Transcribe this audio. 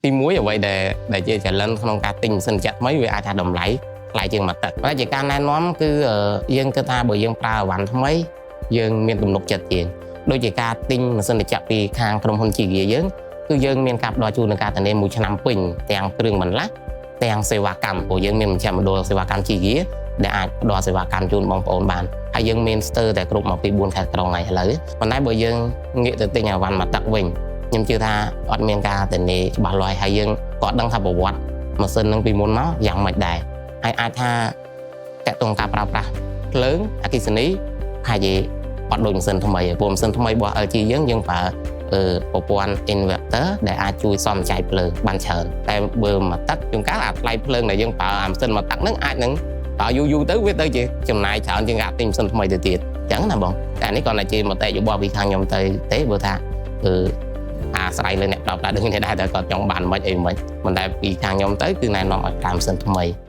ទីមួយអ្វីដែលជា challenge ក្នុងការទិញម៉ាស៊ីនត្រជាក់ថ្មីវាអាចថាតម្លៃថ្លៃជាងមួយទឹកតែជាការណែនាំគឺយើងគិតថាបើយើងប្រើអីវ៉ាន់ថ្មីយើងមានទំនុកចិត្តជាងដូចជាការទិញម៉ាស៊ីនត្រជាក់ពីខាងក្រុមហ៊ុន Geger យើងគឺយើងមានការផ្ដល់ជូននឹងការធានាមួយឆ្នាំពេញទាំងគ្រឿងបន្លាស់ទាំងសេវាកម្មព្រោះយើងមានមជ្ឈមណ្ឌលសេវាកម្ម Geger ដែលអាចផ្ដល់សេវាកម្មជូនបងប្អូនបានហើយយើងមានស្ទើរតែគ្រប់24ខេត្តក្រុងហើយឥឡូវប៉ុន្តែបើយើងងាកទៅទិញអីវ៉ាន់មួយទឹកវិញខ្ញុំជឿថាអត់មានការធានាច្បាស់លាស់ហើយយើងក៏ដឹងថាប្រវត្តិម៉ាស៊ីននឹងពីមុនមកយ៉ាងម៉េចដែរហើយអាចថាទាក់ទងការប្រើប្រាស់ភ្លើងអគ្គិសនីហើយជាអត់ដូចម៉ាស៊ីនថ្មីទេព្រោះម៉ាស៊ីនថ្មីរបស់ LG យើងយើងប្រើប្រព័ន្ធ inverter ដែលអាចជួយសំចៃភ្លើងបានច្រើនតែបើមួយទឹកជួនកាលអាថ្លៃភ្លើងដែលយើងប្រើអាម៉ាស៊ីនមួយទឹកហ្នឹងអាចនឹងប្រើយូរយូរទៅវាទៅជាចំណាយច្រើនជាងការទិញម៉ាស៊ីនថ្មីទៅទៀតអញ្ចឹងណាបងតែនេះគាត់តែជាមតិយោបល់ពីខាងខ្ញុំទៅទេព្រោះថាគឺអាស្រ័យលើអ្នកប្រើប្រាស់ដូចគ្នាដែរតែគាត់ចង់បានមិនអីមិនប៉ុន្តែពីខាងខ្ញុំទៅគឺណែនាំឲ្យប្រើម៉ាស៊ីនថ្មី។